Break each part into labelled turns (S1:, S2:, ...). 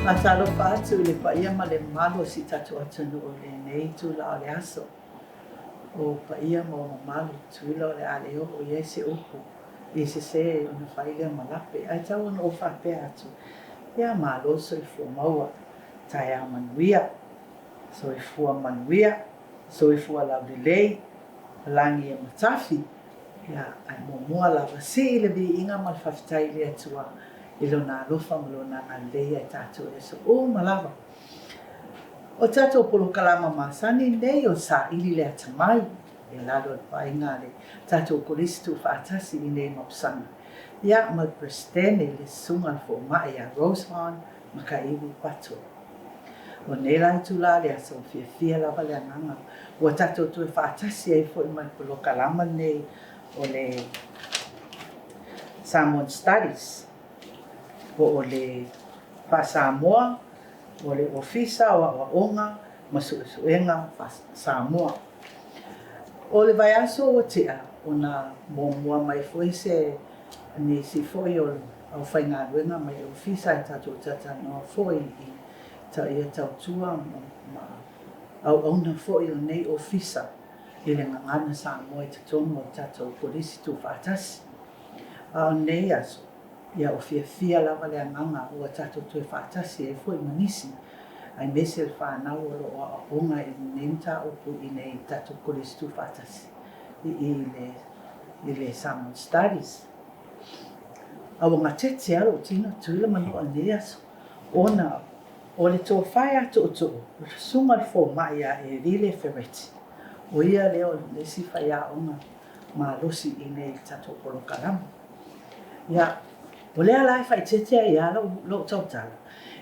S1: Faatalofa atu i le paia ma le mamalu o si tatou atunuu i lenei itula o le aso. O ou paia ma ou mamalu, Tutuila o le a le oo i ai se upu i sese ona fai lea ma lape, ae tau ona ou faapea atu, Ia malo soifua maua, taeao manuia, soifua manuia, soifua laulelei, lagi e matafi, ia, ae muamua lava, sii le viiga ma le faafetai i le Atua i Lona alofa ma Lona agalelei ia i tatou i aso uma lava. O tatou polokalama masani nei o Saili le Atamai, i lalo o le vaaiga a le tatou Kolisi Tuufaatasi i inei i Mapusaga, ia ma le Peresetene le Susuga i le Fomai ia Rose Hon Makaiwi Pato. O nei la itula o le aso, fiafia lava le agaga ua tatou toe faatasi ai foi ma le polokalama lenei o le Samoan Studies, po o le Faa-Samoa, o le Ofisa o Aoaoga ma Suesuega Faa-Samoa. O le vaiaso ua tea, ona muamua mai foi se nisi foi o le aufaigaluega mai le Ofisa e tatou talatalanoa foi i ia tautua ma auauna foi o nei Ofisa i le Gagana Samoa i totonu o le tatou Kolisi Tuufaatasi. A o nei aso, ia ua fiafia lava le agaga ua tatou toe faatasi ai foi ma nisi, aemaise le fanau o lo o aoaoga i lenei mataupu i nei tatou Kolisi Tuufaatasi i i le i le Samoan Studies. A ua gatete lava lou tino Tutuila ma Manua i lenei aso, ona o le tofa ia Tootoo, o le susuga i le fomai ia Erile Fereti, o ia lea o le isi faiaoga malosi i inei i le tatou polokalama. Ia, o lea la e faaeteete ai lava lou tautala,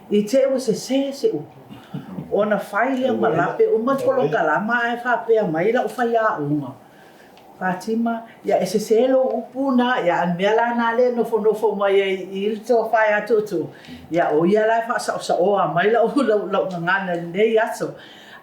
S1: i te i ua sese se upu, ona fai lea ma lape uma le polokalama ae faapea mai lau faiaoga, Fatima, ia e sese lou upu na, ia a o le mea la lena lea e nofonofo mai ai i i le tofa ia Tootoo, ia o ia la e faasaosaoa mai lau gagana i lenei aso.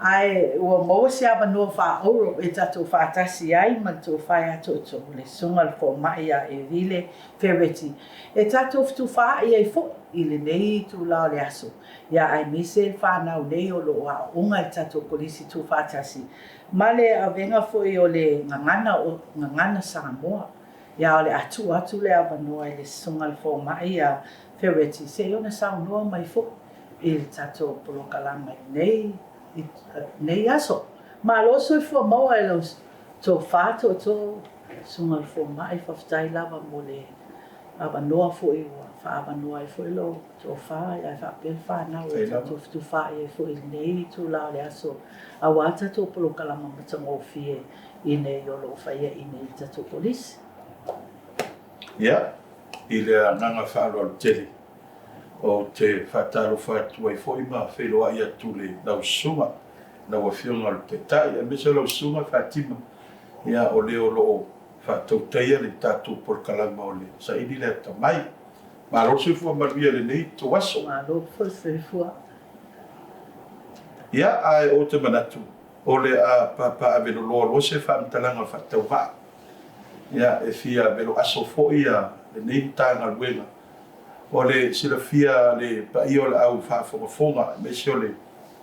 S1: Ae ua maua se avanoa faaauuro e tatou faatasi ai ma le tofa ia Tootoo, le susuga i le fomai ia Erile Fereti, e tatou fetufaai ai foi i lenei itula o le aso, ia aemaise le fanau nei o lo o aooga i le tatou Kolisi Tuufaatasi, Ma le avega foi o le gagana o Gagana Samoa. Ia o le a tuu atu le avanoa i le Susuga i le Fomai ia Fereti se i ona saunoa mai foi i le tatou polokalama i nei nei aso. Malo soifua maua e lau tofa tootoo Susuga i le Fomai, faafetai lava mo le avanoa foi ua faaavanoa ai foi lou tofa ae faapea le fanau e tatou fetufaai ai foi i lenei itula o le aso aua tatou polokalama matagofie i inei o lo o faia i inei i le tatou Kolisi.
S2: Ia, i le agaga faaaloalo tele, ou te faatalofa atu ai foi ma feiloai atu i lau susuga, lau Afioga i le Taitai, aemaise o lau Susuga Fatima, ia, o le o lo o faatautaia le tatou polokalama o le Saili le Atamai. Malo le soifua manuia i lenei tou aso.
S1: Malo foi le soifua.
S2: Ia, ae ou te manatu, o le a papaaveloloa loa se faamatalaga faatauvaa. Ia, e fia veloaso foi lenei Matagaluega. O le silafia a le paia o le au faafogafoga, aemaise o le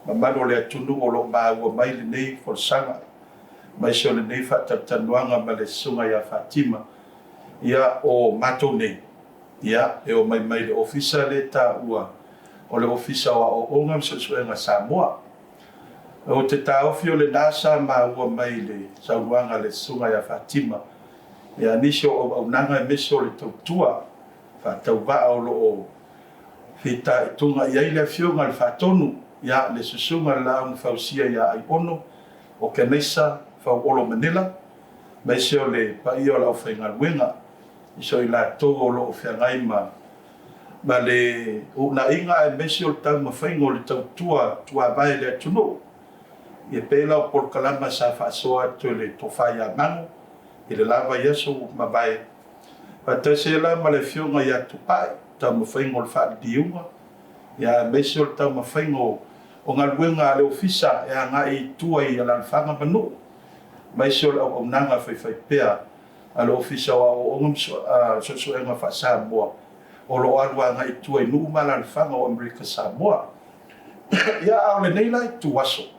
S2: mamalu o le atunuu o lo o maua mai lenei folasaga, aemaise o lenei faatalatalanoaga ma le Susuga ia Fatima, ia, o matou nei, ia, e omai mai le Ofisa lea e taua o le Ofisa o Aoaoga ma Suesuega a Samoa. Ou te taofi o lena sa maua mai i le saunoaga a le Susuga ia Fatima, ia, nisi o auaunaga aemaise o le tautua faatauvaa o lo o fitaituga i ai le Afioga i le Faatonu, ia, le Susuga i le Laau na Fausia ia Aiono, Okeneisa Fauolo Manila, aemaise o le paia o le aufaigaluega, aemaise o i latou o lo o feagai ma ma le uunaiga aemaise o le taumafaiga o le tautua tuavae i le atunuu. E pei la o polokalama sa faasoa atu e le Tofa ia Mago i le la vaiaso ua mavae, faatasi ai la ma le Afioga ia Tupai, taumafaiga o le faaliliuga, ia aemaise o le taumafaiga o galuega a le Ofisa e agai i tua i alalafaga ma nuu, aemaise o le auaunaga faifaipea a le Ofisa o Aoaoga ma Suesuega Faa-Samoa. o lo o alu agai i tua i nuu ma alaalafaga o Amerika Samoa. Ia, a o lenei la ituaso,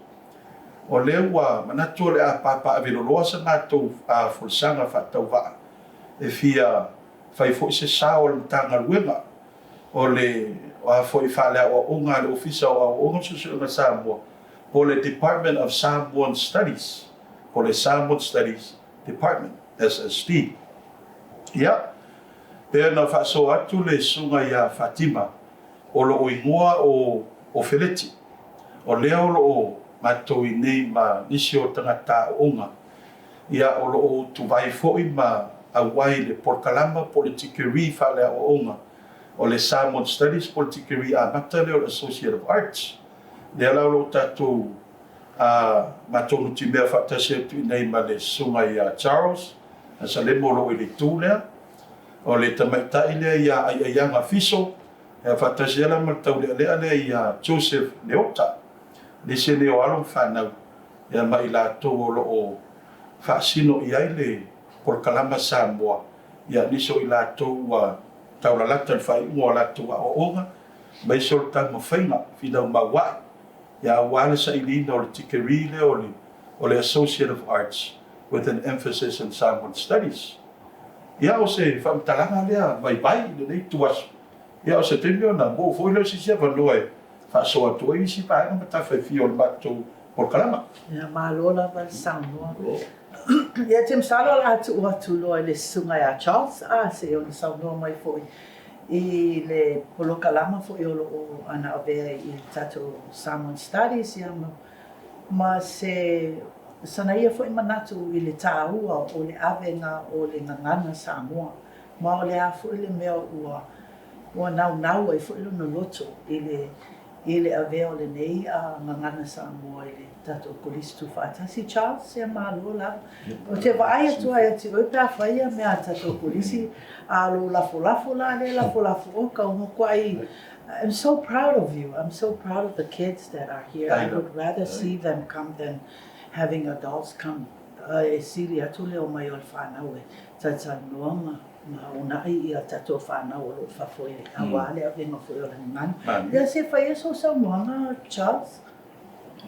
S2: o lea ua manatu o le a papaaveloloa sa matou folasaga faatauvaa e fia fai foi se sao o le Matagaluega o le a foi faaleaoaoga a le Ofisa o Aoaoga ma Suesuega Samoa po o le Department of Samoan Studies po o le Samoan Studies Department, SSD. Ia, pei ona faasoa atu le susuga ia Fatima, o lou igoa o o Feleti, o lea o lo o matou i nei ma nisi o tagata aooga, ia o lo o utuvai foi ma auai i le polokalama po o le tikeri faaleaoaoga o le Samoan Studies po o le tikeri amata lea o le Associate of Arts. Lea la o lo o tatou a matou nutimea faatasi atu i nei ma le susuga ia Charles Salemo o lo o i le itu lea, o le tamaitai lea ia Aiaiaga Fiso, ia faatasi ai la ma le taulealea lea ia Joseph Leota, le isi lenei o alo ma fanau ia ma i latou o lo o faasino i ai le polokalama Samoa, ia nisi o i latou ua taulalata i le faaiuga o a latou aoaoga, aemaise o le taumafaiga finau mauae ia aua le sailiina o le tikeri lea o le o le Associate of Arts with an emphasis in Samoan Studies. Ia o se faamatalaga lea vaivai i lenei ituaso, ia o se taimi ona maua foi lea o se isi avanoa e faasoa atu ai isi vaega matafa e fia o le matou polokalama.
S1: Ia, malo lava le saunoa. Ia, te masalo o le a tuu atu loa i le susuga ia Charles, a, se i ona saunoa mai foi i le polokalama foi o lo o ana avea i le tatou Samoan Studies, ia, ma, ma se sana ia foi manatu i le tāua o le avega o le gagana Samoa, ma o le a foi le mea ua ua naunau ai foi lona loto i le i le avea o lenei gagana Samoa i le tatou Kolisi Tuufaatasi. Charles, ia malo lava. Ou te vaai atu lava ia te oe pe a fai ia mea a tatou Kolisi, a o lou lafolafo la lea lafolafo, o ka matuai I'm so proud of you, I'm so proud of the kids that are here, I would rather see them come than having adults come. E sili atu le omai o le fanau e talatalanoa ma ma uunai ia tatou fanau o lo o fafo i aua le avega foi o le gagana. Ia se fai ia sou saunoaga Charles.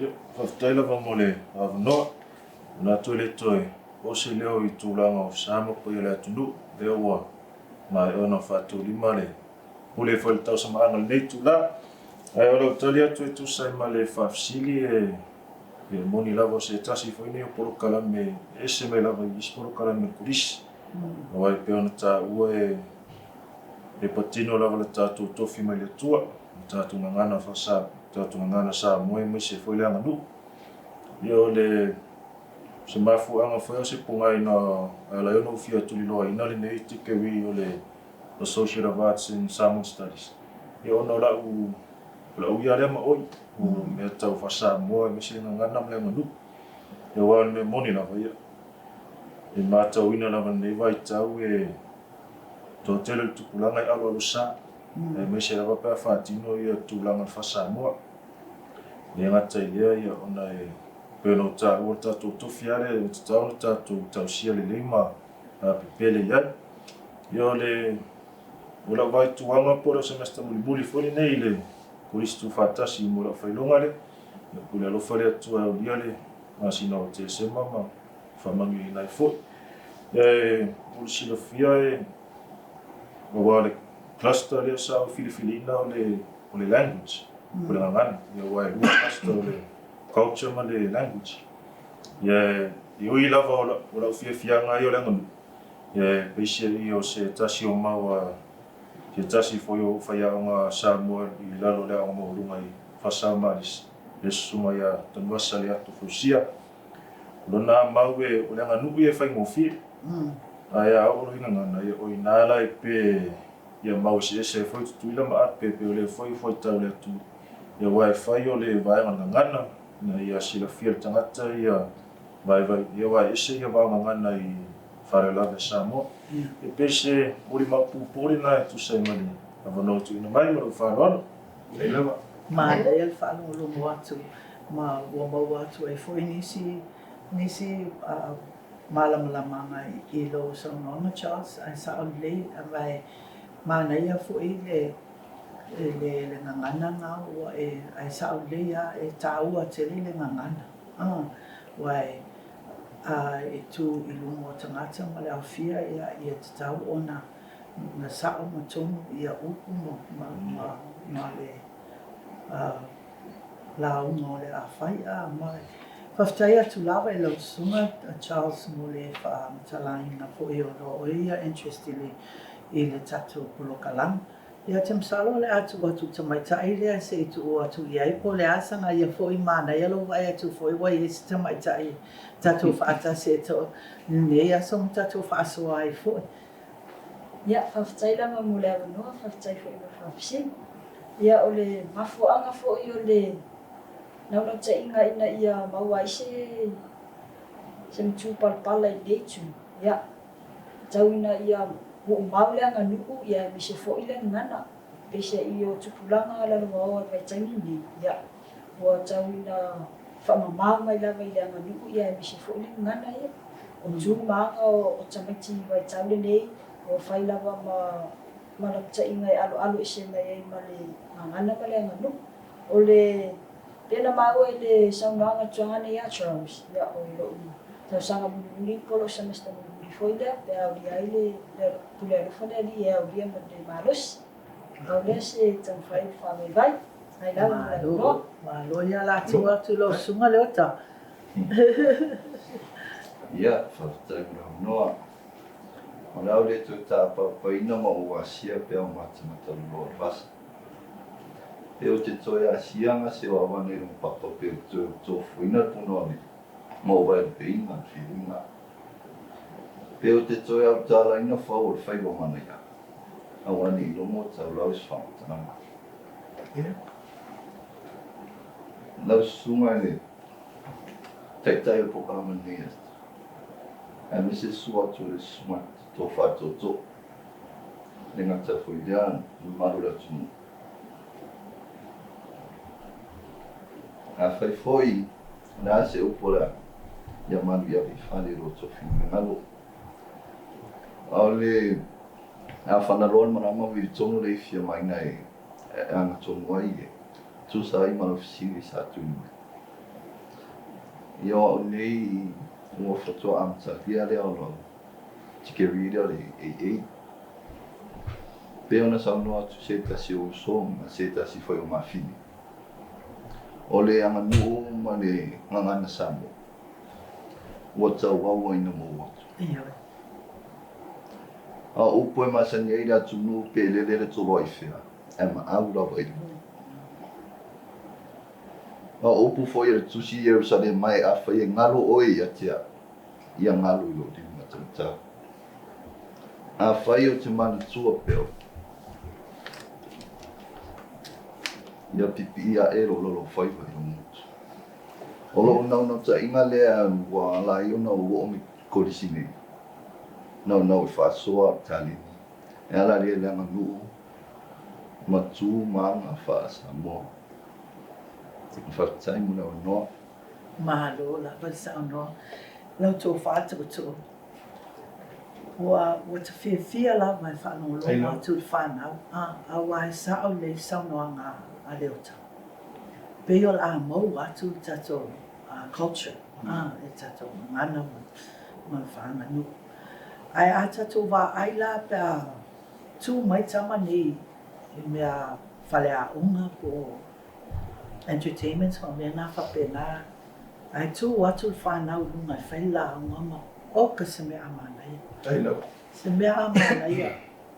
S3: Ia, faafetai lava mo le avanoa. Manatu e le toe oo se leo i tulaga o sa ma paia o le atunuu, lea ua maea ona faataulima le pule foi i le tausamaaga i lenei itula. Ae o lau tali atu e tusa ai ma le faafesili e e moni lava o se tasi foi nei o polokalame e ese mai lava i isi polokalame o le Kolisi. Aua e pei ona taua e e patino lava le tatou tofi mai le Atua, le tatou gagana faa tatou gagana Samoa aemaise foi le aganuu. Ia o le se mafuaaga foi o se pogai na ala ai ona ou fia tuliloaina lenei tikeri o le Associate of Arts in Samoan Studies. Ia ona o la'u o la'u ia lea maoi o mea tau faa-Samoa aemaise le gagana ma le aganuu. Ia aua o le mea moni lava ia, e matauina lava i lenei vaitau e toatele o le tupulaga e aloalosa, aemaise lava pe a faatino ia tulaga o le faa-Samoa. E le gata i lea ia ona e pei ona ou taua le tatou tofi lava lea e tatau ona tatou tausia lelei ma pepele i ai. Ia o le o lau vaituaga po o lau semester mulimuli foi lenei i le Kolisi Tuufaatasi mo lau failoga lea. Ia pule alofa le Atua e aulia le masina o Tesema ma faamanuiaina ai foi. Ia e mo le silafia e aua o le cluster lea sa ou filifiliina o le o le language, o le gagana. Ia aua e lua cluster o le culture ma le language. Ia e ui lava o lau fiafiaga ia o le aganuu, ia e peiseai o se tasi o mau a se tasi foi o faiaoga Samoa i lalo o le aoga maualuga i Fasa ma le susuga ia Tanuvasa Leato Fausia. O lona mau e o le aganuu ia e faigofie, ae a oo loa i gagana, ia o i ina la e pe ia mau eseese ai foi Tutuila ma Ape, pei o lea foi ua faitau le atunuu, ia aua e fai o le vaega o le gagana, ina ia silafia e le tagata ia vaivai, ia aua e ese ia vao gagana i faalavelave a Samoa. E pei se molimau pupuu lena e tusa ai ma le avanoa tuuina mai ma lou faaaloalo.
S2: Lelei lava.
S1: Manaia le faalogologo atu ma ua maua atu ai foi nisi nisi malamalamaaga i lou saunoaga Charles, ae sao lelei, aua e. Manaia foi le le le gagana na ua e ae sa'o lelei a e taua tele le gagana a aua e a e tu i luga o tagata ma le aofia ia ia tatau ona na sa'o ma tonu ia upu ma ma ma ma le a lauga o le a fai a ma faafetai atu lava i lau susuga Charles mo le faamatalaina foi o lo o ia interest i le i le tatou polokalame. Ia ou te masalo o le a tuu atu i le tamaitai lea se i tuu atu i ai po o le a sana ia foi manaia lou vaai atu foi ua i ai se tamaitai tatou faatasi e to lenei aso ma tatou faasoa ai foi.
S4: Ia, faafetai lava mo le avanoa, faafetai foi mo le faafesili. Ia, o le mafuaaga foi o le naunautaiga ina ia maua ai se se matupalapala i lenei itu, ia, tau ina ia moomau le aganuu ia aemaise foi le gagana. Peiseai o tupulaga lalovaoa i le vaitaimi lenei, ia, ua tau ina faamamao mai lava i le aganuu ia aemaise foi le gagana ia. O tu ma aga o tamaiti i vaitau lenei, ua fai lava ma ma lapataiga e aloalo ese mai ai ma le gagana ma le aganuu. O le pei ona maua i le saunoaga tuaga nei a Charles, ia o lou tausaga mulimuli po o lou semester mulimuli foi lea pe a aulia ai le pule alofa le Alii e aulia ma le malosi. Pau lea se taumafai e faavaivai. Ai lava mo le avanoa.
S1: Malo, ia la tuu atu i lau susuga Leota.
S5: Ia, faafetai mo le avanoa. O le a ou le toe taapapaina ma ou asia pea o matamataloloa o le vasa. Pe ou te toe asiaga se o awana i lona papa pe ou toe tofoina le punoa nei ma ou vaelupeina le filiga. Pe ou te toe autalaina fau o le faiva manaia, aua ne i logo taulau i se faamatalaga. Lau susuga i le Taitai o le polokalame lenei aemaise le susu atu o le susuga Tofa Tootoo, e le gata foi i lea le mamalu o le atunuu. Afai foi o le a se upu o le a ia malu i ave i fale i lo outou finagalo. A o le a fanaloa le malama vili tonu le ifi a maina e agatonu ai e tusa ai ma lau fesili sa tuuina mai. Ia o au nei ua faatoa amatalia lea o lau tikeri lea o le AA. Pei ona saunoa atu se tasi o uso ma se tasi foi o mafine, o le aganuu ma le gagana Samoa ua tauauaina mou atu. A o upu e masani ai le atunuu pe lele le toloa i fea, ae maau lava i luga. A o upu foi a le Tusi i Ierusalema e, Afai e galo oe ia te au, ia galo i lou lima taumatau. Afai ou te manatua pea oe, ia pipii aʻe lou lalofaiva i lou motu. O lou naunautaiga lea ua ala ai ona ou oo mai Kolisi nei, naunau e faasoa taleni e ala lea i le aganuu ma tu ma aga faa-Samoa. Faafetai mo le avanoa.
S1: Malo lava le saunoa. Lau tofa tootoo. Ua ua ta fiafia lava e faalogologo atu i le fanau, a, aua e sao lelei le saunoaga a Leota. Pei o le a maua atu le tatou culture, a, le tatou gagana ma le faaaganuu. Ae a tatou vaai la pe a tu mai tama nei i mea faleaoga po o entertainments ma mea na faapena, ae tu atu le fanau i luga e fai le lauga ma, oka se mea a manaia. Se mea a manaia.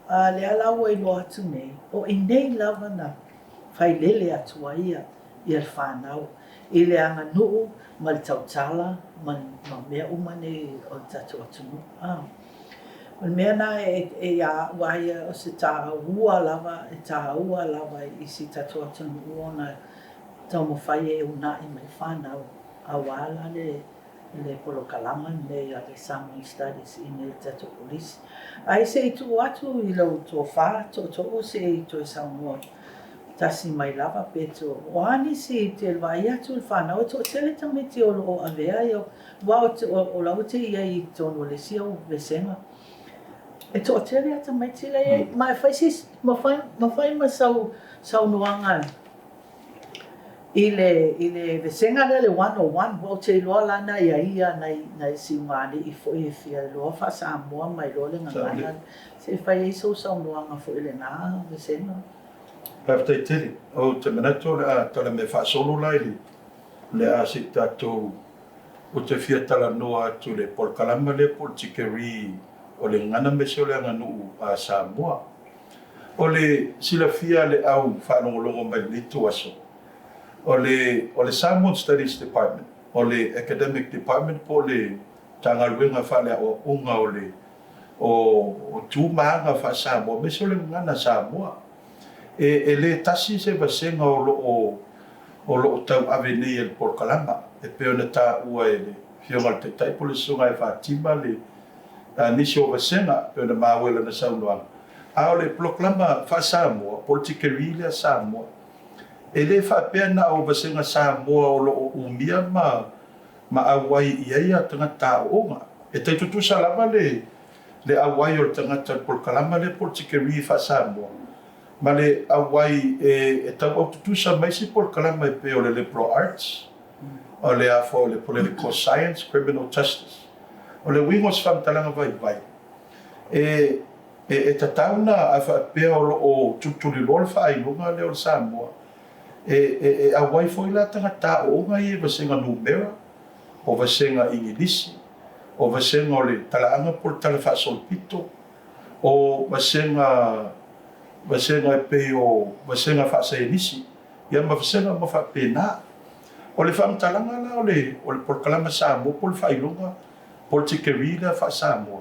S1: A lea la ua iloa atu nei, o i nei lava na failele atu ai ia le fanau i le aganuu ma le tautala ma mea uma nei o le tatou atunuu. O le mea lena e ia au lava ia, o se taua lava, e taua lava i si tatou atunuu ona taumafai e uunai mai fanau aua la le le polokalama lenei a le Samoan Studies i inei i le tatou Kolisi. Ae se i tuu atu i lau tofa tootoo se i toe saunoa tasi mai lava pe to o a nisi i te vaai atu i le fanau e toatele tamaiti o lo o avea ia aua o lau te i ai i totonu o le isi au vasega. E toatele a tamaiti la i ai, ma e fai si, ma fai, ma fai ma sau saunoaga i le, i le vesega lea le 101, ua ou te iloa la na i ai ia nai, nai siugalii foi e fia iloa faa-Samoa ma iloa le gagana, se i fai ai sou saunoaga foi i lena vesega.
S2: Faafetai tele. Ou te manatu o le a tala mea faasolo la i le, le a se i tatou Ou te fia talanoa atu i le polokalama lea po o le tikerii o le gagana aemaise o le aganuu a Samoa. O le silafia a le au faalogologo mai lenei ituaso, o le o le Samoan Studies Department, o le Academic Department po o le Matagaluega Faaleaoaoga o le o tu ma aga faa-Samoa aemaise o le gagana Samoa. E le tasi se vasega o lo o o lo o tauave nei e le polokalama, e pei ona taua e le Afioga i le Taitai po o le Susuga ia Fatima le nisi o vasega e pei ona maua i lana saunoaga. A o le polokalama faa-Samoa, po o le tikeri lea Samoa, e le faapea na o vasega Samoa o lo o umia ma ma auai i ai a tagata aooga. E tai tutusa lava le le auai o le tagata i le polokalama lea po o le tikeri faa-Samoa, ma le auai e tauau tutusa ma isi polokalama e pei o le Liberal Arts, o le a foi o le Political Science, Criminal Justice. O le uiga o se faamatalaga vaivai, e e tatau ona a faapea o lo o tulituliloa le faailoga lea o le Samoa, e e auai foi la tagata aooga ia i vasega numera, o vasega Igilisi, o vasega o le talaaga po o le tala faasolopito, o vasega vasega e pei o vasega faasaienisi, ia ma vasega uma faapena. O le faamatalaga la o le o le polokalama Samoa po o le faailoga po o le tikeri lea faa-Samoa,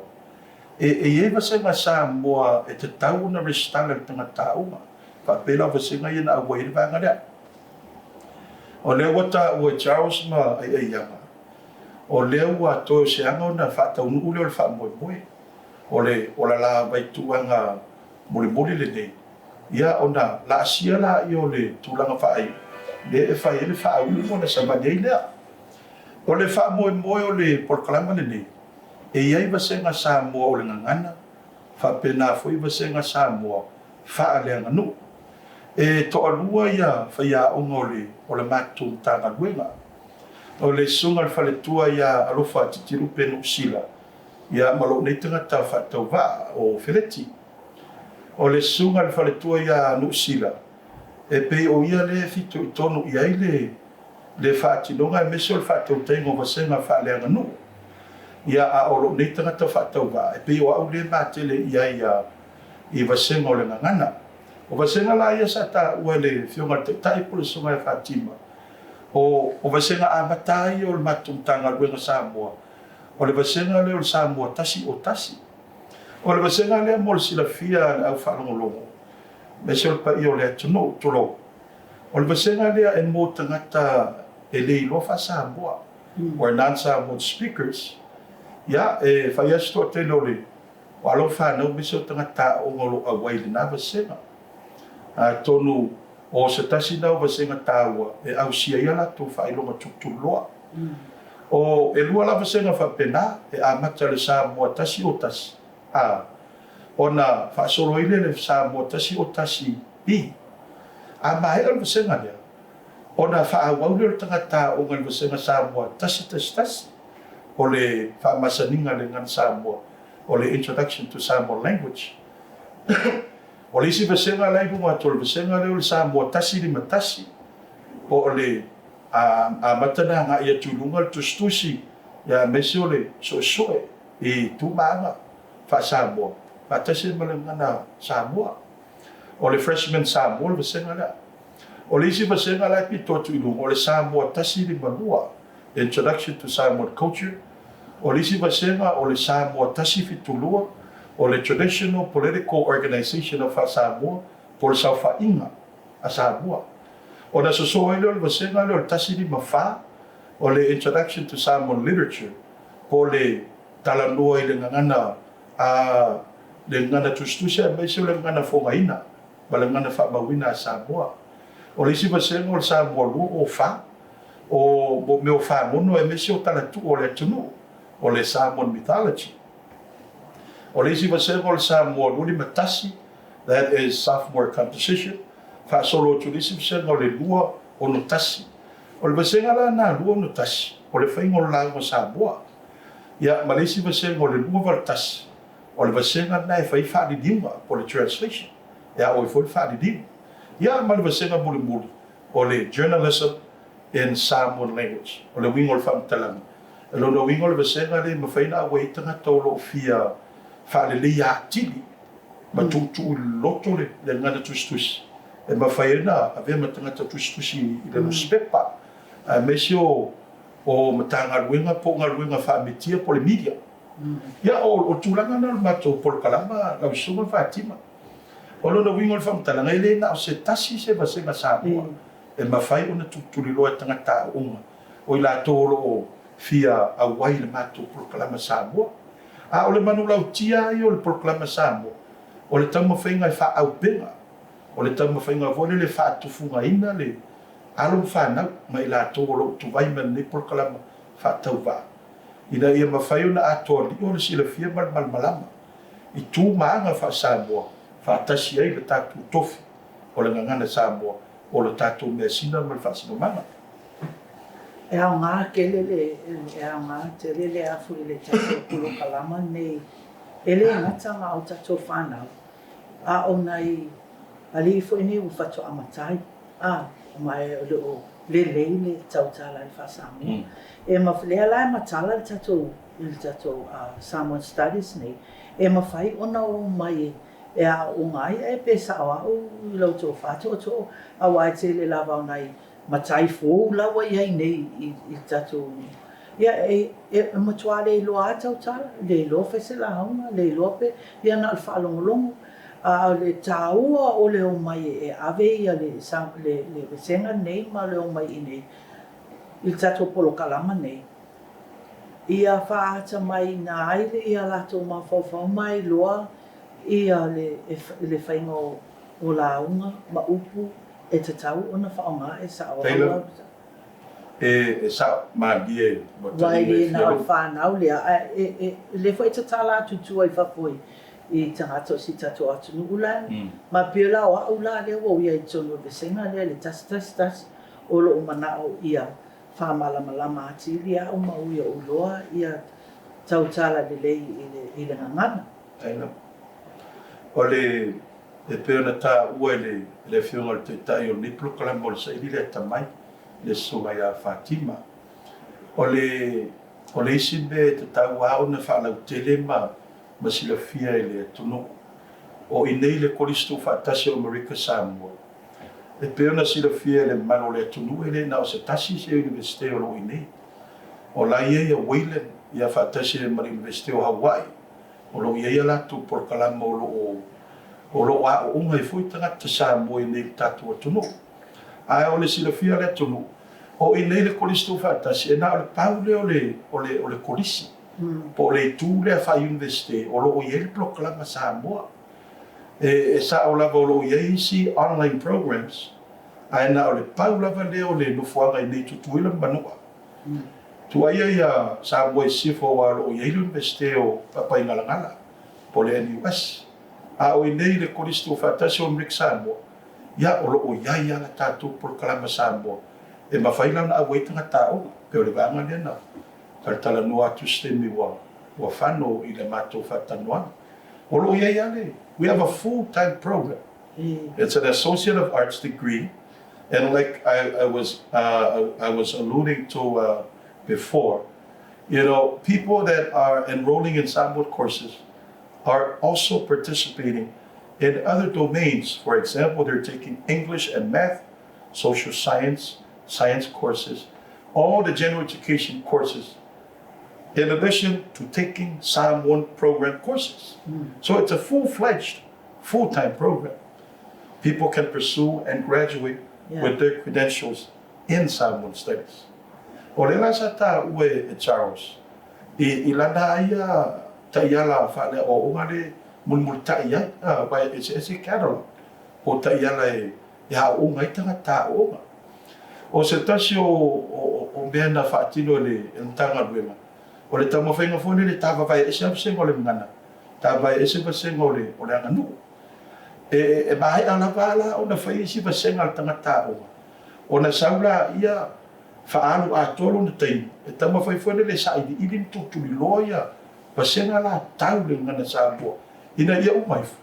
S2: e e i ai vasega Samoa e tatau ona resitala i le tagata aoga, faapea la o vasega ia na auai ai le vaega lea. O lea ua taua e Charles ma Aiaiaga, o lea ua toe o se aga ona faataunuu lea o le faamoemoe. O le ola vaituaga mulimuli lenei, ia ona laasia laia o le tulaga faaiu lea e fai ai le faauuga ona savali ai lea. O le faamoemoe o le polokalama lenei, e i ai vasega Samoa o le gagana, faapena foi vasega Samoa faaleaganuu. E toalua ia faiaoga o le o le matou Matagaluega. O le Susuga i le Faletua ia Alofa Titilupe Nuusila, Ia, ma lou nei tagata faatauvaa o Feleti. O le susuga i le faletua ia Nuusila, e pei o ia lea e fitoitonu i ai le le faatinoga aemaise o le faatautaiga o vasega faaleaganuu. Ia, a o lou nei tagata faatauvaa, e pei o au lea e matele i ai ia i vasega o le gagana. O vasega la ia sa taua e le Afioga i le Taitai po o le Susuga ia Fatima, o o vasega amata lava ia o le matou Matagaluega Samoa, O le vasega lea o le Samoa 101. O le vasega lea mo le silafia a le au faalogologo, aemaise o le paia o le atunuu, tulou. O le vasega lea e mo tagata e le iloa faa-Samoa, or non-Samoan speakers, ia, e fai lava si toatele o le o alo ma fanau aemaise o tagata aoga o lo o auai i lena vasega. Atonu o se tasi lena o vasega taua e ausia ai a latou faailoga tulituliloa. O elua la vasega faapena e amata i le Samoa 101 A ona faasolo ai lea i le Samoa 101 B. A maea le vasega lea, ona faaauau lea o le tagata aoga i le vasega Samoa 111, o le faamasaniga a le gagana Samoa, o le Introduction to Samoan Language. O le isi vasega la e i luga atu o le vasega lea o le Samoa 151, po o le A amata ona agai atu i luga le tusitusi, aemaise o le suesue i tu ma aga faa-Samoa faatasi ai ma le gagana Samoa. O le Freshman Samoa le vasega lea. O le isi vasega la e pito atu i luga, o le Samoa 152, Introduction to Samoan Culture. O le isi vasega, o le Samoa 172, o le Traditional Political Organization of Faa-Samoa, po o le Saofaiga a Samoa. Ona sosoo ai lea o le vasega lea o le 154, o le Introduction to Samoan Literature, po o le talanoa i le gagana a le gagana tusitusi aemaise o le gagana fogaina ma le gagana faamauina a Samoa. O le isi vasega o le Samoa 204, o mo mea o fagono aemaise o talatuu o le atunuu, o le Samoan Mythology. O le isi vasega o le Samoa 251, that is sophomore composition, faasolo atu i le isi vasega o le 261. O le vasega la lena 261, o le faiga o le lauga Samoa. Ia, ma le isi vasega o le 281, o le vasega lena e fai ai faaliliuga, po o le translation, e aʻo ai foi le faaliliu. Ia, ma le vasega mulimuli, o le Journalism in Samoan Language. O le uiga o le faamatalaga, o lona uiga o le vasega lea e mafai ona auai ai tagata o lo o fia faaleleia atili ma tuutuu i le loto le gagana tusitusi e mafai ai ona avea ma tagata tusitusi i le nusipepa aemaise o o Matagaluega po o galuega faa-metia po o le media. Ia, o le tulaga lena o le matou polokalama lau Susuga Fatima. O lona uiga o le faamatalaga, e le na o se tasi se vasega Samoa e mafai ona tulituliloa e tagata aooga o i latou o lo o fia auai i le matou polokalama Samoa. A o le manulautia lava ia o le polokalama Samoa, o le taumafaiga e faaauupega, o le taumafaiga foi lele e faatufugaina le alo ma fanau ma i latou o lo o tuvai mai lenei polokalama faatauvaa, ina ia mafai ona atoa lio le silafia ma le malamalama i tu ma aga faa-Samoa faatasi ai le tatou tofi o le gagana Samoa o le tatou measina ma le faasinomaga.
S1: E aoga tele le, e aoga tele le afu i le tatou polokalama lenei, e le gata na o tatou fanau, a o nai alii foi nei ua faatoa matai, a, ma e le o lelei le tautala i le faa-Samoa. E ma, lea la e matala le tatou, i le tatou Samoan Studies nei, e mafai ona omai e aooga ai ae pe sao au i la outou faatoatoa, aua e tele lava o nai matai fou la ua i ai nei i le tatou, ia e matua le iloa lava tautala, le iloa fai se lauga, le iloa pe, ia na o le faalogologo. A o le taua o le omai e ave ia le le vasega lenei ma le omai i inei i le tatou polokalama nei, ia faaatamaiina ai ia latou mafaufau ma iloa ia le faiga o lauga ma upu e tatau ona faaaoga e sao ai
S2: lau. E sao malie
S1: ua Aua e le na o le fanau lea, ae e lea foi e tatala atu i tua i fafo i tagata o si tatou atunuu la, ma pei la o au la lea ua ou i ai i totonu o le vasega lea le 111 o lou manao ia faamalamalama atili au ma ui ou iloa ia tautala lelei i le gagana.
S2: Taina. O le, e pei ona taua e le, le Afioga i le Taitai o lenei polokalama o le saili le atamai, le Susuga ia Fatima. O le, o le isi mea e tatau lava ona faalautele ma, ma silafia e le atunuu, o i nei le Kolisi Tuufaatasi o Amerika Samoa, e pei ona silafia e le mamalu o le atunuu e le na o se tasi se Iunivesite o lo o i nei. O la e i ai ia Wayland, ia faatasi ai ma le Iunivesite o Hawaii, O lo o i ai a latou polokalama o lo o o lo o aooga ai foi tagata Samoa i nei i le tatou atunuu. Ae o le silafia a le atunuu, o i nei le Kolisi Tuufaatasi, e na o le pau lea o le o le o le Kolisi, po o le itu lea faa-Iunivesite o lo o i ai le polokalama Samoa. E e sao lava o lo o i ai isi online programs, ae na o le pau lava lea o le nofoaga i nei i Tutuila ma Manua. Tuaia ia Samoa i Sisifo aua o lo o i ai le Iunivesite o Papaigalagala po o le NUS. A o i nei i le Kolisi Tuufaatasi o Amerika Samoa, ia o lo o i ai lava le tatou polokalama Samoa e mafai la ona auai tagata aoga. Pei o le vaega lea na talatalanoa atu i se taimi ua ua fano i le matou faatalanoaga. O lo o i ai lava le, we have a full time program. It's an Associate of Arts degree And like I, I was uh, I, I was alluding to uh, before, you know, people that are enrolling in Samoan courses are also participating in other domains. For example, they're taking English and math, social science, science courses, all the general education courses, in addition to taking Samoan program courses. So it's a full-fledged, full-time program. People can pursue and graduate with their credentials in Samoan Studies. O lea la sa taua e Charles i lana a ia taiala faale-aoaoga le mulimulitai ai, aua e eseese catalog po o taiala e aooga ai tagata aooga. O se tasi o mea na faatino e le Matagaluega, o le taumafaiga foi lele e tavavae ese lava vasega o le gagana Taavae ese vasega o le o le aganuu. E e maea lava la ona fai isi vasega a le tagata aoga, ona sau laia faaalu atoa lona taimi, e taumafai foi lele e sailiili ma tulituliloa ia vasega la tau le gagana Samoa ina ia uma ifo,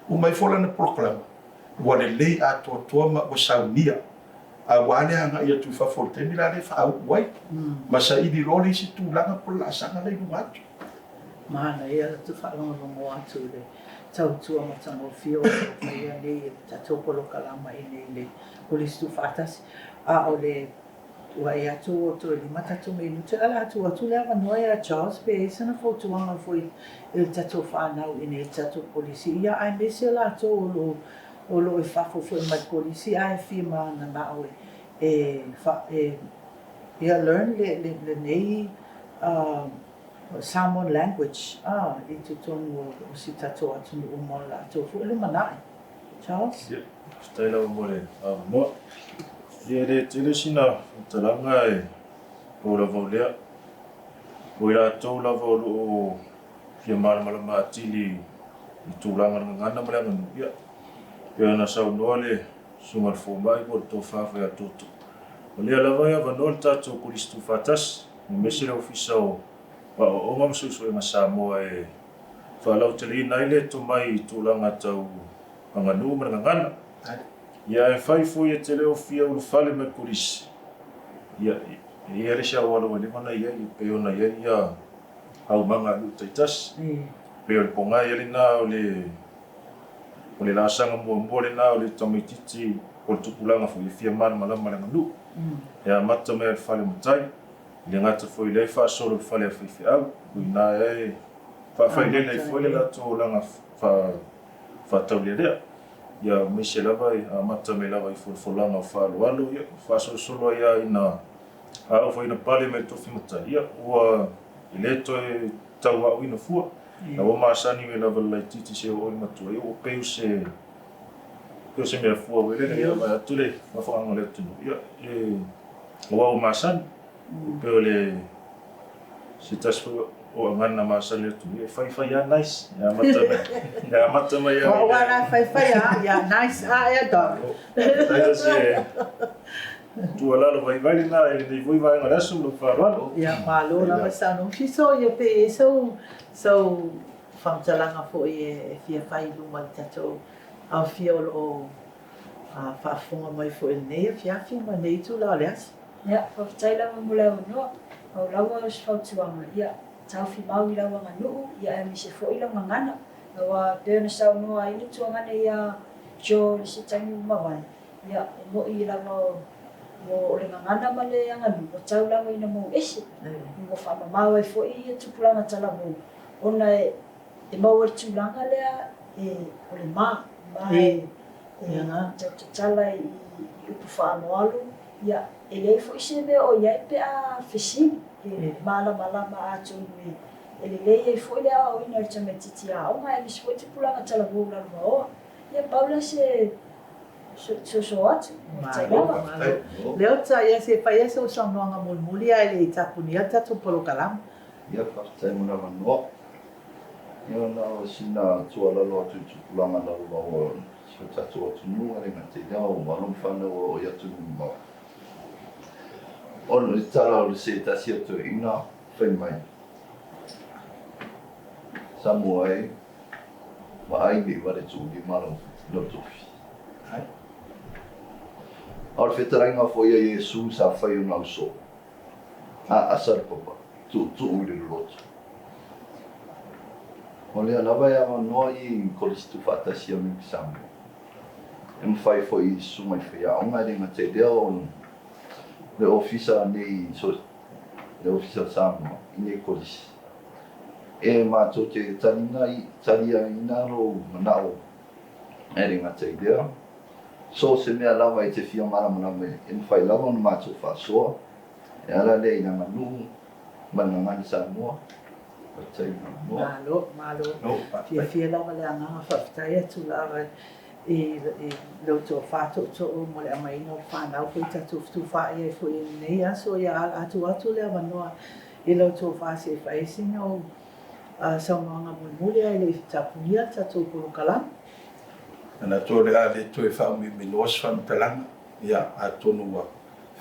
S2: uma ifo lana polokalama ua lelei atoatoa ma ua saunia aua le agai atu i fafo i le taimi la lea e faauu ai ma saili loa le isi tulaga po o le laasaga la i luga atu.
S1: Manaia le tou faalogologo atu i le tautua matagofie o lo o faia nei e le tatou polokalama i nei le Kolisi Tuufaatasi. A o le vaai atu ua toe lima tatou minute, ae o le a tuu atu le avanoa ia Charles pe i ai sana fautuaga foi i le tatou fanau i nei i le tatou Kolisi, ia aemaise latou o lo o lo o i fafo foi mai le Kolisi ae fia mananao e e ia learn le lenei Samoan language a i totonu o si tatou atunuu mo le latou foi lumanai. Charles?
S3: Ia, faafetai lava mo le avanoa. Ia, e le tele sina faamatalaga e pau lava o lea. O i latou lava o lo o fia malamalama atili i tulaga o le gagana ma le aganuu, ia, pei ona saunoa le Susuga i le Fomai po o le Tofa foi ia Toto. O lea lava e avanoa le tatou Kolisi Tuufaatasi, aemaise le Ofisa o Aoaoga ma Suesuega Samoa e faalauteleina ai le tomai i tulaga tau aganuu ma le gagana. Ia ae fai foi e te le o fia ulufale mai le Kolisi, ia, e i ai le isi auala ua leva ona i ai, e pei ona i ai ia aumaga a nuu taitasi. E pei o le pogai lena o le O le laasaga muamua lena o le tamaitiiti o le tupulaga foi e fia malamalama i le aganuu. E amata mai lava i le fale o matai, e le gata foi i lea e faasolo i le fale a faifeau, o i ina e faafailele ai foi le latou olaga faataulealea. Ia aemaise lava e amata mai lava i folafolaga o faaaloalo, ia faasolosolo ai lava ina a oo foi ina pale mai le tofi matai, ia ua e le toe tauaoina fua. Na ua masani mai lava le laitiiti seia oo i le matua, ia ua pei o se pei o se mea fua foi lele ia vaai atu le mafuaaga o le atunuu, ia e aua ua masani. E pei o le se tasi foi o agana masani o le atunuu, ia e faifai lava nice. E amata mai e amata mai lava i le.
S1: Aua la e faifai lava, ia nice a ea dog.
S3: Faafetai o se Tuualalo vaivai lena i lenei foi vaega o le aso ma lou faaaloalo.
S1: Ia, malo lava saunoa. Fiso, ia pe i ai sou, sou faamatalaga foi e fia fai i luma i le tatou aofia o lo o faafofoga mai foi i lenei afiafi ma lenei itula o le aso.
S4: Ia, faafetai lava mo le avanoa. Pau lava o se fautuaga, ia, taofi mau i lau aganuu, ia aemaise foi lau gagana. Aua pei ona saunoa ai le tuagana ia Joe i le isi taimi ua mavae, Ia, e moni lava o le gagana ma le aganuu ua tau lava ina mou ese, ua faamamao ai foi ia tupulaga talavou, ona e maua i le tulaga lea o le ma, ma e tau tatala i upu faaaloalo, ia, e leai foi se mea o i ai pe a fesili, e malamalama atonu e lelei ai foi le aoaoina o le tamaitiiti aoga aemaise foi tupulaga talavou lalovaoa. Ia, pau lea se Soso atu.
S1: Malo, malo. Leota, ia se fai ia sou saunoaga mulimuli ae le i tapunia le tatou polokalama.
S5: Ia, faafetai mo le avanoa. Ia, na o sina tuualalo atu i tupulaga lalovaoa o si o tatou atunuu, e le gata i lea, o alo ma fanau o lo o i atunuu mamao. O le tala o le se tasi o toeaina fai mai, Samoa e, Vaai ne i vale tuulima lau tofi. A o le fetalaiga foi a Iesu sa fai ona uso, a asa le papa, tuutuu i le loloto. O lea lava e avanoa i Kolisi Tuufaatasi a Amerika Samoa. E mafai foi i susuga i faiaoga e le gata i lea o le ofisa nei le Ofisa o Samoa i nei Kolisi. E matou te taliaina lou manao e le gata i lea, so o se mea lava e te fia malamalama ai, e mafai lava ona matou faasoa, e ala lea i le aganuu ma le gagana Samoa. Faafetai mo le avanoa.
S1: Malo, malo. Fiafia lava le agaga faafetai atu lava i lo outou faatootoo mo le aumaiga o le fanau foi tatou fetufaai ai foi i lenei aso. Ia ala atu atu le avanoa i lo outou fa se i fai ai sina ou Saunoaga mulimuli ae le i tapunia le tatou polokalame.
S2: Manatu o le a le toe faaumiumi loa se faamatalaga, ia, atonu ua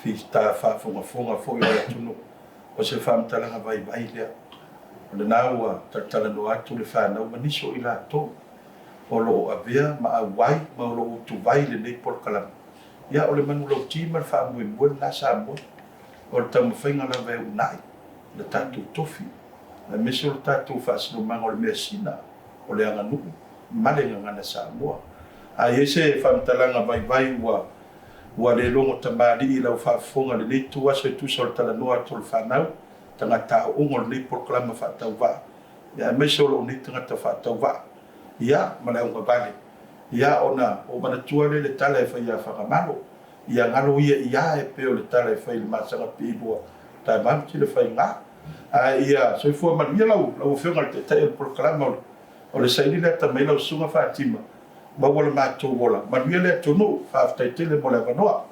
S2: fita faafogafoga foi le atunuu, o se faamatalaga vaivai lea. O lena ua talatalanoa atu le fanau ma nisi o i latou o lo o avea ma auai ma o lo o utuvai i lenei polokalame. Ia, o le manulauti ma le faamoemoe lena Samoa, o le taumafaiga lava e uunai le tatou tofi, aemaise o le tatou faasinomaga o le measina, o le aganuu ma le gagana Samoa. A i ai se faamatalaga vaivai ua ua le logo tamalii i lau faafofoga i lenei ituaso e tusa o le talanoa atu o le fanau, tagata aooga o lenei polokalama faatauvaa, ia aemaise o lou nei tagata faatauvaa, ia, ma le augavale, ia, ona ou manatua lea i le tala e fai ia Fagamalo, Ia galo ia ia e pei o le tala e fai i le masaga piilua, taimanu tele faiga. Ae ia soifua manuia lau lau Afioga i le Taitai o le polokalama o le o le saili le atamai lau Susuga Fatima, maua le matou ola. Manuia le atunuu. Faafetai tele mo le avanoa.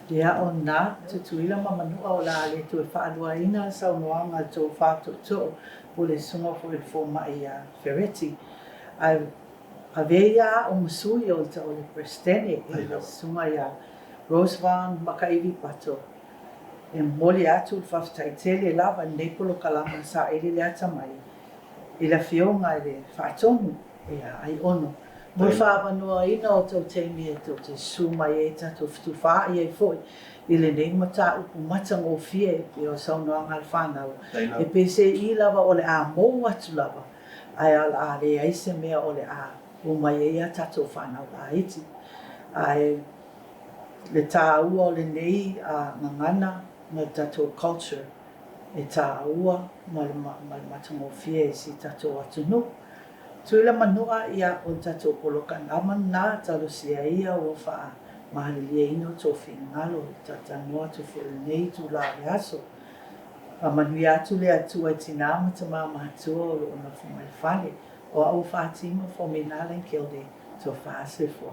S1: Ia o na, Tutuila ma Manua o le a le toe faaluaina le saunoaga a le tofa tootoo po o le susuga foi i le fomai ia Fereti. Ae avea ia au ma sui o le Peresetene i le susuga ia Rose Vaughan Makaiwi Pato e momoli atu le faafetai tele lava i lenei polokalama saili le atamai i le Afioga i le Faatonu ia Aiono mo le faaavanoaina o tou taimi e tou te susu mai ai tatou fetufaai ai foi i lenei mataupu matagofie e pei o saunoaga a le fanau e pei lava o le a mou atu lava ae o le a leai se mea o le a omai ai a tatou fanau laiti. Ae le tāua o lenei gagana ma le tatou culture e tāua ma le matagofie i si tatou atunuu. Tuila Manua, ia, o le tatou polokalama lena, talosia ia ua faamalilieina outou finagalo i le talatalanoa atu foi i lenei itula o le aso. Faamanuia atu le Atua i tinā ma tamā matua o lo o nofo mai le fale. O au o Fatima Fomina Langkilde, Tofa Soifua.